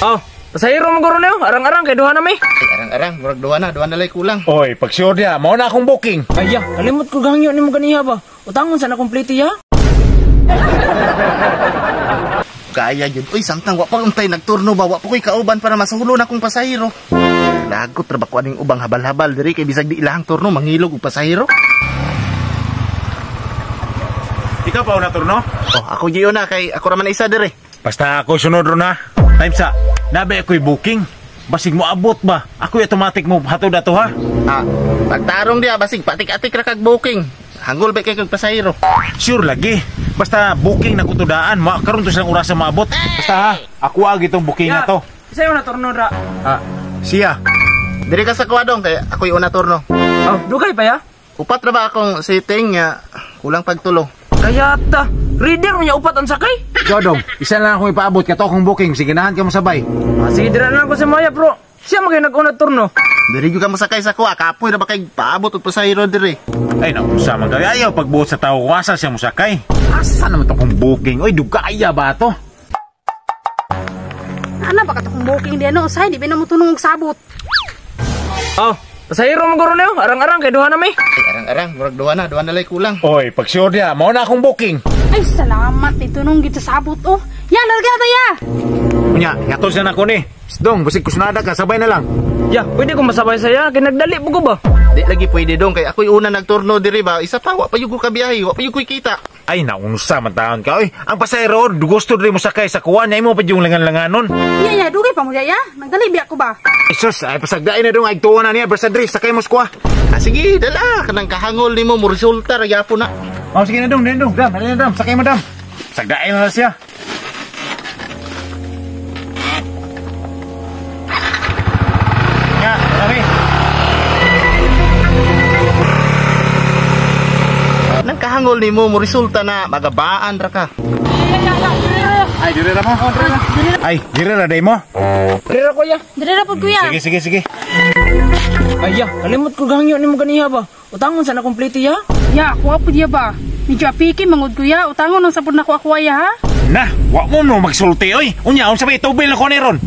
Oh, pasahero mo guro niyo. Arang-arang kay duha na mi. Ay, arang-arang, murag duha na lay kulang. Oy, pag sure diha, mao na akong booking. Ay, ya, kalimot ko gangyo nimo ganiha ba. Utangon sa na kompleto ya. Kaya yun. Uy, samtang wa pa untay nagturno ba, wa pa ko'y kauban para masulo na akong pasahero. Lagot ra ba ko aning ubang habal-habal diri kay bisag di ilahang turno mangilog og pasahero. Ikaw pa una turno? Oh, ako gyud na kay ako ra man isa diri. Basta ako sunod ron ha. Time sa, nabi ako'y booking. Basig mo abot ba? Ako'y automatic mo hatod ato ha. Ah, pagtarong diha basig patik-atik ra kag booking. Hangol ba kay kag pasahero? Sure lagi. Basta booking na kutudaan, karon to silang orasa maabot. Basta ha, ako agi itong booking na to. Isa na turno ra. Ah, siya. Diri ka sa kuwadong kay ako'y una turno. Oh, dugay pa ya. Upat ra ba akong sitting nga kulang pagtulo. Kaya ta, reader niya upat ang sakay. Ikaw dong, isa lang akong ipaabot kato akong booking. Sige, ganahan ka mo sabay. Ah, sige, dira na lang ko sa Maya, bro. Siya magay nag-una turno. Diri gyud ka mosakay sa kuha, kapoy ra ba kay paabot og pasahero diri. Ay, naunsa man kayo. Ayaw pagbuot sa tao kung asa siya mosakay. Asa naman to akong booking? Oy, dugaya ba to? Ana ba ka to kung booking di ano usahay di ba na mo tunong og sabot. Oh, pasahero mo guro niyo. Arang-arang kay duha na mi. Ay, arang-arang, murag duha na lay kulang. Oy, pag sure diha, mao na akong booking. Ay, salamat di tunong gid sa sabot oh. Ya, larga ta ya. Unya, ngatol siya na ko ni. Dong, basig kusunada ka, sabay na lang. Ya, pwede ko masabay saya kay nagdali po ko ba? Di lagi pwede dong kay ako'y una nagturno diri ba. Isa pa wa pa jud ko kabiyahe, wa pa jud ko'y kita. Ay, naunsa man taon ka. Oy, ang pasahero, gusto diri mo sakay sa kuwan, imo pa yung langan-langanon. Ya ya, dugay pa mo ya ya. Nagdali biya ko ba? Jesus, ay pasagdain na dong, ay tuwa na niya, basta diri, sakay mo sa kuwa. Ah, sige, dala kanang kahangol nimo mo resulta ra gyapon na. Oh, sige na dong, dong, dam, dali na dam, sakay mo dam. Pasagdain na siya. Ya, kami. Nang kahangol nimo mo resulta na magabaan ra ka. Ay, dire ra mo. Ay, dire ra day mo. Dire ra kuya. Dire ra pud kuya. Sige, sige, sige. Ay, ya, kalimot ko gangyo nimo ganiha ba. Utangon sa na kompleto ya. Ya, kuha pud ya ba. Medyo apiki mangud kuya, utangon ang sapod nako ako ya ha. Na, wa mo no magsulti oy. Unya, unsa may tubil na ko ni ron?